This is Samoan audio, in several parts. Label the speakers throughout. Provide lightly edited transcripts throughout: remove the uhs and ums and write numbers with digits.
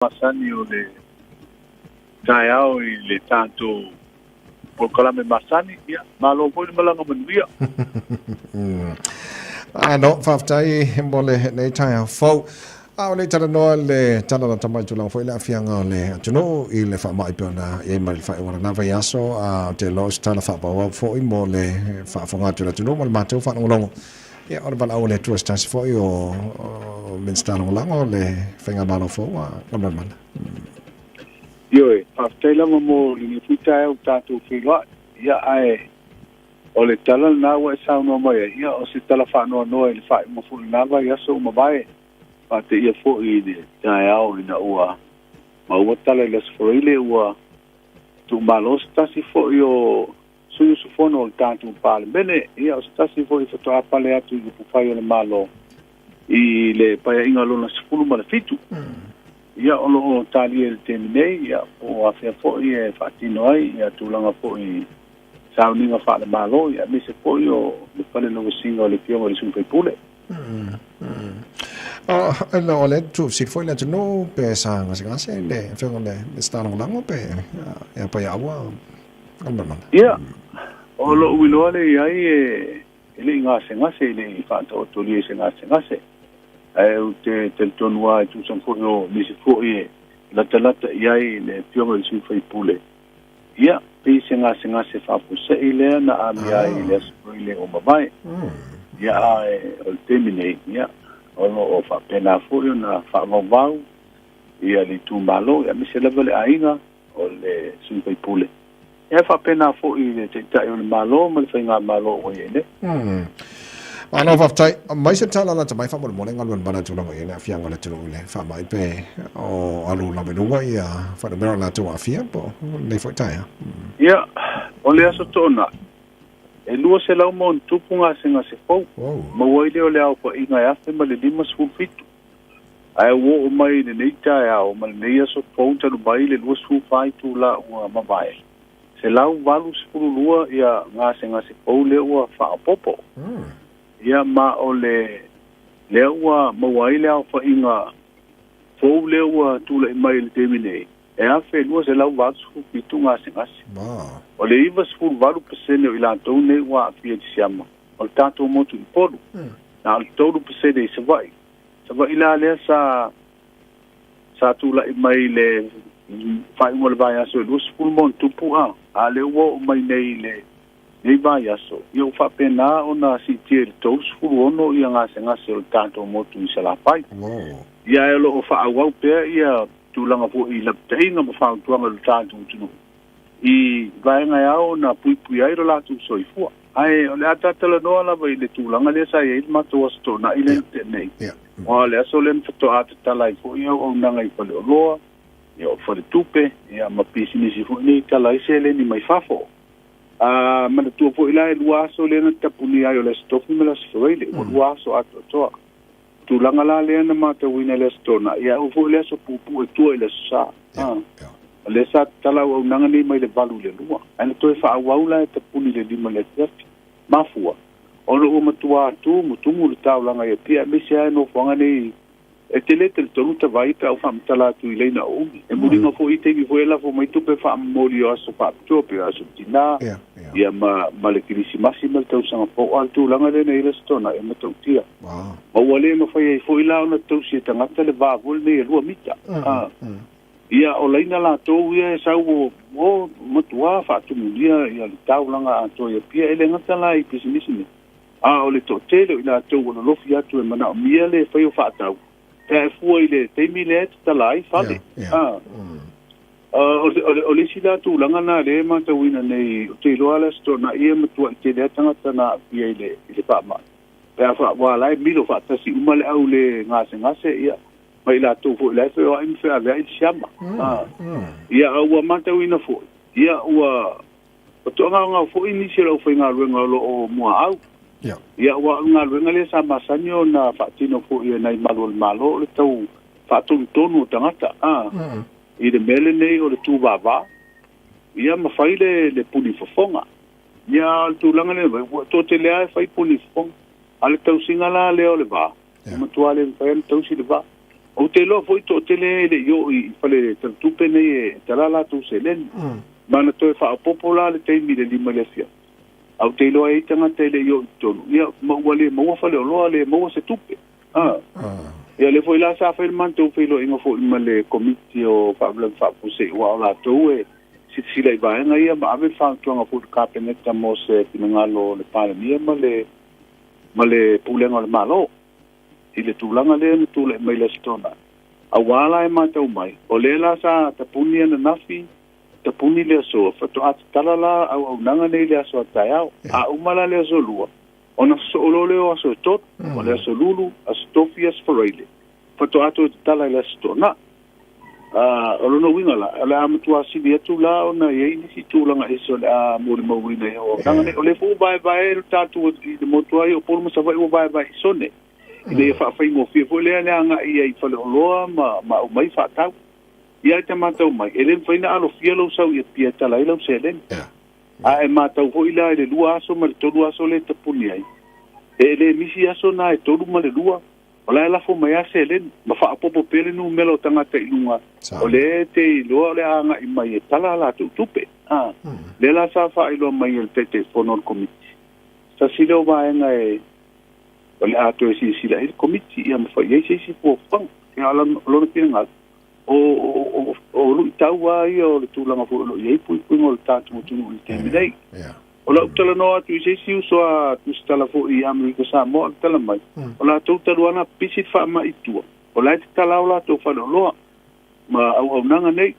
Speaker 1: Masani o le taeao i le tatou polokalame masani, ia, malo foi le malaga manuia.
Speaker 2: Ano, faafetai mo lenei taeao fou. A o le i talanoa le tala lata mai tulaga foi le aafiaga o le atunuu i le faamai pei ona i ai mai le faaiuga o lena vaiaso, a ou te iloa o se tala faaauau foi mo le faafofoga atu i le atunuu ma le matou faalogologo. Ia, o le valaau a le Atua se tasi foi o Minisita Lagolago o le Faigamalo fou a Galumalemana.
Speaker 1: Ioe, faafetai lava mo lenei foi taeao ua tatou feiloai. Ia, ae o le tala lena ua e saunoa mai ai, ia, o se tala faanoanoa i le faaiuga foi o lena vaiaso ua mavae, faateia foi i le taeao ina ua maua tala i le Aso Faraile ua tuumalo se tasi foi o sui usufono o le tatou Palemene, ia o se tasi foi faatoa pale atu i upufai o le Malo i le Paeaiga lona 17. Ia o lo o talia i le taimi nei, ia po o afea foi e faatino ai ia tulaga foi sauniga faale-Malo, ia aemaise foi o le fale logosiga o le Afioga i le sui usufono.
Speaker 2: O lea tuufesili foi le atunuu pe sa gasegase le Afioga i le Minisita Lagolago pe ia Paiaaua.
Speaker 1: Ia, o lou iloa lea i ai e le i gasegase, e le i faataotolia i se gasegase. Ae ou te talitonu lava e tusa foi o nisi foi e latalata i ai le Afioga i le sui usufono, ia, pei se gasegase faafuasei lea na amia ai i le Aso Faraile ua mavae. Ia, ae o le taimi nei, ia, o lo o faapena foi ona faavauvau ia le itumalo, aemaise lava le aiga o le sui usufono. Ia e faapena foi i le Taitai o le Malo ma le Faigamalo ua i ai nei.
Speaker 2: Malo faafetai. Mai se tala lata mai faamolemole Galumalemana tulaga i ai le aafiaga o le atunuu i le faamai pe o alu lava i luga ia fuainumera o latou aafia po o lenei foi taeao.
Speaker 1: Ia, o le Aso Toonai, e 200 ma ono tupu gasegase fou. Maua ai lea o le aofaiga e 1057. Ae ua oo mai i lenei taeao ma lenei aso fou talu mai le 24 itula ua mavae, 182 ia gasegase fou lea ua faaopoopo. Ia ma o le lea ua maua ai le aofaiga fou lea ua tulai mai i le taimi nei, e 1287 gasegase. O le 98% o i latou nei ua aafia i le siama o le tatou motu i Upolu. Na o le 3% i Savaii. Savaii la lea sa tulai mai i le faaiuga o le vaiaso e 20 ma ono tupu a lea ua oo mai nei i lenei vaiaso, ia ua faapena ona siitia i le 36 ia gasegase o le tatou motu i Salafai. Ia ae o lo o faaauau pea ia tulaga foi i lapataiga ma fautuaga i le tatou atunuu i vaega e ao ona puipui ai lo latou soifua. Ae o le a tatalanoa lava i le tulaga lea sa i ai le matou Aso Toonai lea na tea nei. Aua o le aso lea na faatoa tatala ai foi auaunaga i faleoloa, ia o faletupe, ia ma pisinisi foi nei i tala ai seleni mai fafo. A manatua foi la e lua aso lea na tapunia ai o le Aso Tofi ma le Aso Faraile, ua lua aso atoatoa. Tulaga la lea na matauina i le Aso Toonai, ia aua foi le aso puupuu e tua i le Aso Sa. O lea sa tatala auaunaga nei mai le 8 i le 2, ae na toe faaauau la e tapuni i le 5 i le afiafi. Mafua, ona ua matua tumutumu le taulaga i Apia, aemaise lava nofoaga nei e te le talitonu tavai pe a ou faamatala atu i laina o umi. E muliga foi i taimi foi e lafo mai tupe faamomoli o aso faapitoa pei o aso tina, ia ma le Kerisimasi ma le tausaga fou. A o le tulaga lea na i ai le Aso Toonai e matautia. Ma ua le mafai ai foi la ona tausi e tagata le va foi lenei e 2 mita. Ia o laina latou ia e sau o matua faatumulia ia le taulaga atoa i Apia, e le gata la i pisinisi nei, a o le toatele o i latou ua lolofi atu e manaomia le fai o faatau, pe a e fua i le taimi lea e tatala ai fale. O le isi la tulaga na lea e matauina nei, ou te iloa le Aso Toonai e matuai tele lava tagata na aafia i le faamai. Pe a aua la e milo faatasi uma le au le gasegase, ia, ma i latou foi la e feoai ma feaveai le siama. Ia, a ua matauina foi, ia, ua toagaogao foi nisi o le aufaigaluega o lo o muaau. Ia, aua o le galuega lea sa masani ona faatino foi e nai malu o le Malo, o le tau faatonutonu o tagata i le mea lenei o le tuvava, ia ma fai le puni fofoga. Ia, o le tulaga lea, ua toatele lava e fai puni fofoga. A o le tausiga la lea o le va, ua matua le mafai ona tausi le va. Ou te iloa foi toatele e le i oo i fale talatupe nei e tala a latou seleni. Ma na toe faaopoopo la le taimi i le 5 i le afiafi. Ae ou te iloa e i ai tagata e le i oo i totonu, ia, ma ua le maua faleoloa, le maua se tupe. A. Ia, lea foi la sa fai le matou feiloaiga foi ma le Komiti o Faalavelave Faafuasei, aua o latou e silasila i vaega ia ma ave le fautuaga foi i le Kapeneta mo se finagalo o le Palemia ma le ma le Pulega o le Malo i le tulaga lea na tulai mai i le Aso Toonai. Aua la e matau mai, o lea la sa tapuni ananafi, tapuni le aso, faatoa tatala la auaunaga nei i le aso a taeao. A uma la le aso lua, ona sosoo loa lea o aso e tolu, o le aso lulu, aso tofi, aso faraile, faatoa toe tatala i le aso toonai. A, o lona uiga la, o le a matua sili atu la ona i ai nisi tulaga ese o le a molimauina i auaunaga nei. O lea foi ua vaevae le tatou i le motu ai o Upolu ma Savaii ua vaevae i sone, ina ia faafaigofie foi lea le agai ai i faleoloa ma, ma aumai faatau. Ia e te matau mai, e le mafai ona alofia lou sau i Apia e tala ai lau seleni. A e matau foi la i le lua aso ma le tolu aso lea e tapuni ai, e le misi aso na e tolu ma le lua, o la e lafo mai lava seleni ma faaopoopo pea le numera o tagata i luga, o lea e te iloa o le a agai mai e tala a latou tupe. A, lea la sa faailoa mai e le Taitaifono o le Komiti, tasi lea o vaega e o le a toe silasila i ai le Komiti ia ma fai i ai se isi fuafuaga. Ia, o lona finagalo, o, o, o, o luitau lava ia o le tulaga foi o lo o i ai puipuiga o le tatou atunuu i le taimi nei. O lau talanoa atu i se isi uso a tusitala foi i Amerika Samoa, o le tala mai, o latou talu lava ona pisi le faamai i tua, o la e tatala o latou faleoloa ma auaunaga nei.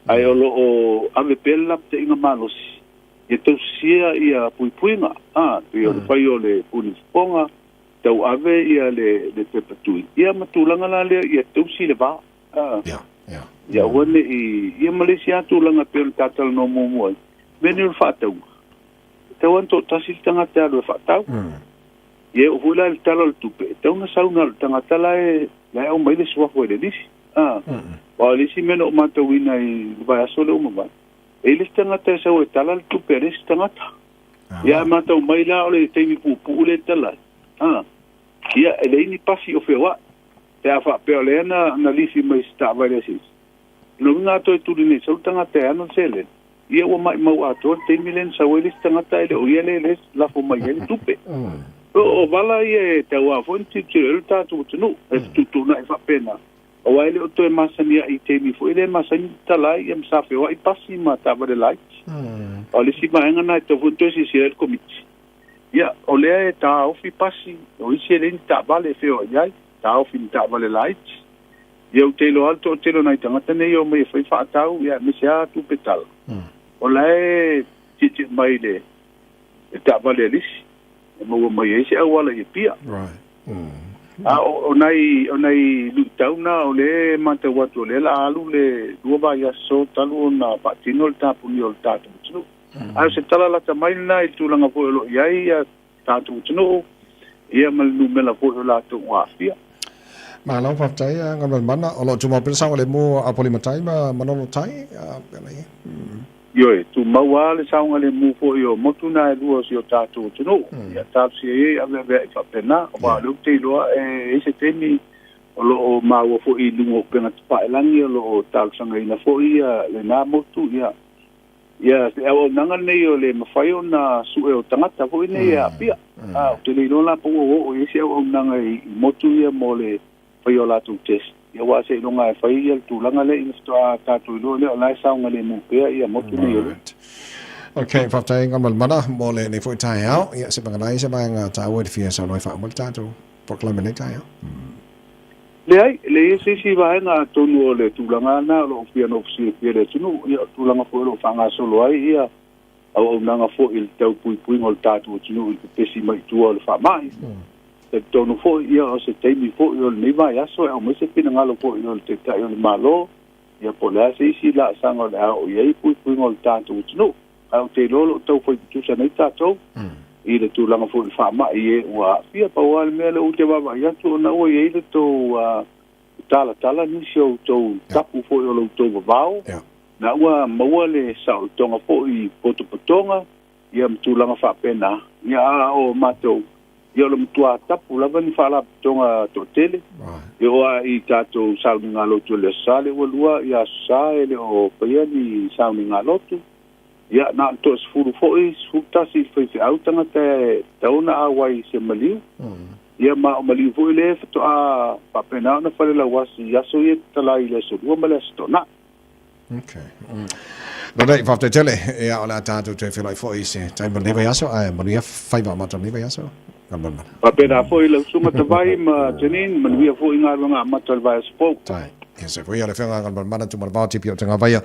Speaker 1: Ae o lo o ave pea le lapataiga malosi ia tausisia ia puipuiga, a, pei o le fai o le puni fofoga, tauave ia le, le pepa tui, ia ma tulaga la lea ia tausi le va. A, ia aua ne i, ia ma le isi lava tulaga e pei ona ta talanoa muamua ai, mea nei o le faatauga, e tatau lava ona toatasi le tagata e alu e faatau. Ia e oo foi la i le Tala o le Tupe, e tatau ona sau na o le tagata la e, la e aumai le suafa i le lisi. A, aua o le isi mea na ou matauina i le vaiaso lea ua mavae, e i ai le isi tagata e sau e tala le tupe a le isi tagata. Ia a matau mai la o le taimi puupuu lea e tala ai, a, ia e leai ni pasi o feoai. Pe a faapea o lea na, na lifi mai i se taavale a se isi. O lona uiga a toe tuli nei sau le tagata e ana le seleni, ia ua maimau atoa le taimi lea na sau ai le isi tagata e le o ia lea e lafo mai ai le tupe. O, o vala ia e tauā foi ona tilotilo i ai le tatou atunuu, e fetuutuunai faapena, aua e le o toe masani ai i taimi foi lea e masani ona tatala ai ia ma sa feoai pasi ma taavale laiti. A o le isi vaega lena e tatau foi ona toe silasila i ai le Komiti. Ia, o lea e taofi pasi, o isi e leai ni taavale e feoai ai, taofi ni taavale laiti. Ia ou te iloa lava le toatele o nai tagata nei e omai e fai faatau, ia aemaise lava tupe tala, o la e tietie mai i le taavale a le isi, e maua mai ai se auala i Apia. A o nai, o nai luitau na o lea e matau atu o lea o le a alu le lua vaiaso talu ona faatino le tapunia o le tatou atunuu. A o se tala lata mai lena i le tulaga foi o lo o i ai tatou atunuu, ia ma le numera foi o latou ua aafia.
Speaker 2: Malo faafetai Galumalemana. O lo o tumau pea le saogalemu o Apolima Tai ma Manono Tai, pea ia.
Speaker 1: Ioe, tumau lava le saogalemu foi o motu na e lua o si o tatou atunuu. Ia talosia ia i aveaveai faapena, aua o lea ou te iloa e i ai se taimi o lo o maua foi i luga o upega tafailagi o lo o talosagaina foi lena motu, ia Ia, se auaunaga lenei o le mafai ona sue o tagata foi nei e aafia. A, ou te le iloa la po ua oo i ai se auaunaga i motu ia mo le faia o latou test. Ia aua seiloga e fai ia le tulaga lea ina faatoa tatou iloa lea o la e saogalemu pea ia motu nei o le.
Speaker 2: Right. Ok, faafetai Galumalemana mo lenei foi taeao. Ia, se vaega se vaega taua i le fia saunoa ai faauma le tatou polokalame i lenei taeao.
Speaker 1: Leai, e leai se isi vaega atonu o le tulaga lena o lo o fia nofo silafia e le atunuu, ia o le tulaga foi o lo o faagasolo ai ia auaunaga foi i le tau puipuiga o le tatou atunuu i le pepesi mai tua o le faamai. Talitonu foi ia o se taimi foi o lenei vaiaso e aumai se finagalo foi o le Taitai o le Malo, ia po o le a se isi laasaga o le a oo i ai puipuiga o le tatou atunuu. Ae ou te iloa o lo o tau fai tutusa nei tatou i le tulaga foi o le faamai e ua aafia. Pau lava le mea lea ou te vaavaai atu ona ua i ai le tou talatala nisi o outou tapu foi o lo outou vavao, na ua maua le saolotoga foi i potopotoga ia ma tulaga faapena. Ia a o matou. Ia o le matuā tapu lava ni faalapotopotoga toatele, e oo lava i tatou sauniga lotu o le Aso Sa lea ua lua Aso Sa e le o faia ni sauniga lotu. Ia na o le toasefulu foi, 11 i le faifeau tagata e tatau ona auai i se maliu. Ia ma o maliu foi lea faatoa faapena ona falelauasi i aso ia e tatala ai i le Aso Lua ma le Aso Toonai.
Speaker 2: Okay. Lelei, faafetai tele. Ia, o le a tatou toe feiloai foi i se taimi o lenei vaiaso, ae manuia faiva amata o lenei vaiaso. Galumalemana.
Speaker 1: Faapena foi lau susuga Tavai ma Janine, manuia foi galuega amata o le vaiaso fou.
Speaker 2: Tai. Ia, se foi ia le afioga Galumalemana Tumalevao Tipi o Tagavaia.